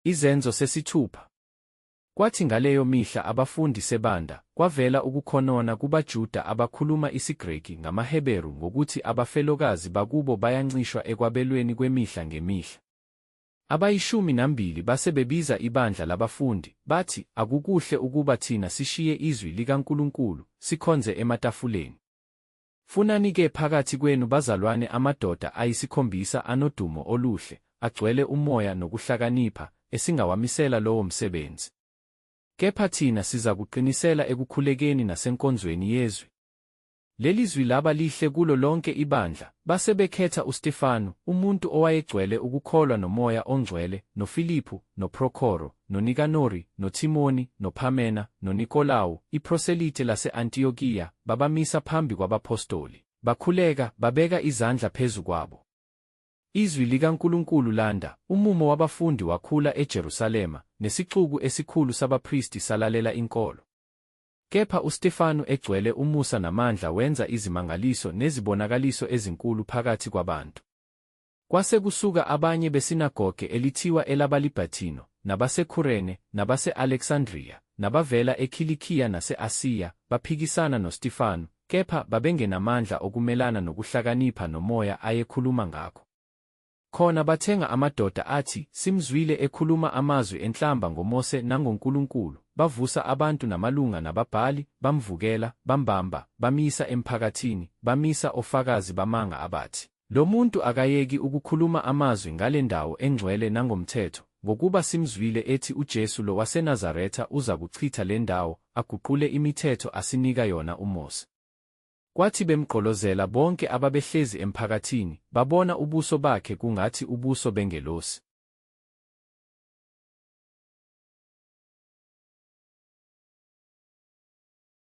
Izenzo sesithupha. Kwathi ngaleyo mihla abafundi sebanda, kwavela ukukhonona kubaJuda abakhuluma isiGreki ngamaHeberu ngokuthi abafelokazi bakubo bayancishwa ekwabelweni kwemihla ngemihla. Abayishumi nambili base bebiza ibandla labafundi, bathi, Akukuhle ukuba thina sishiye izwi likaNkulunkulu, sikhonze ematafuleni. Funani-ke phakathi kwenu bazalwane amadoda ayisikhombisa anodumo oluhle, agcwele uMoya nokuhlakanipha, esingawamisela lowo msebenzi. Kepha thina sizakuqinisela ekukhulekeni nasenkonzweni yezwi. Leli zwi laba lihle kulo lonke ibandla, base bekhetha uStefanu, umuntu owayegcwele ukukholwa noMoya oNgcwele, noFiliphu, noProkhoro, noNikanori, noThimoni, noPhamena, noNikolawu, iproselite lase-Antiyokiya, babamisa phambi kwabaphostoli. Bakhuleka, babeka izandla phezu kwabo. Izwi likaNkulunkulu landa, umumo wabafundi wakhula eJerusalema, nesixuku esikhulu sabapristi salalela inkolo. Kepha uStefanu egcwele umusa namandla wenza izimangaliso nezibonakaliso ezinkulu phakathi kwabantu. Kwase kusuka abanye besinagoge elithiwa elabaLibhertino, nabaseKhurene, nabase-Aleksandriya, nabavela eKhilikhiya nase-Asiya, baphikisana noStefanu, kepha babengenamandla okumelana nokuhlakanipha noMoya ayekhuluma ngakho. Khona bathenga amadoda athi, Simzwile ekhuluma amazwi enhlamba ngoMose nangoNkulunkulu. Bavusa abantu namalunga nababhali, bamvukela, bambamba, bamyisa emphakathini, bamisa ofakazi bamanga abathi, Lo muntu akayeki ukukhuluma amazwi ngale ndawo engcwele nangomthetho, ngokuba simzwile ethi uJesu lo waseNazaretha uzakuchitha le ndawo, aguqule imithetho asinika yona uMose. Kwathi bemgqolozela bonke ababehlezi emphakathini, babona ubuso bakhe kungathi ubuso bengelosi.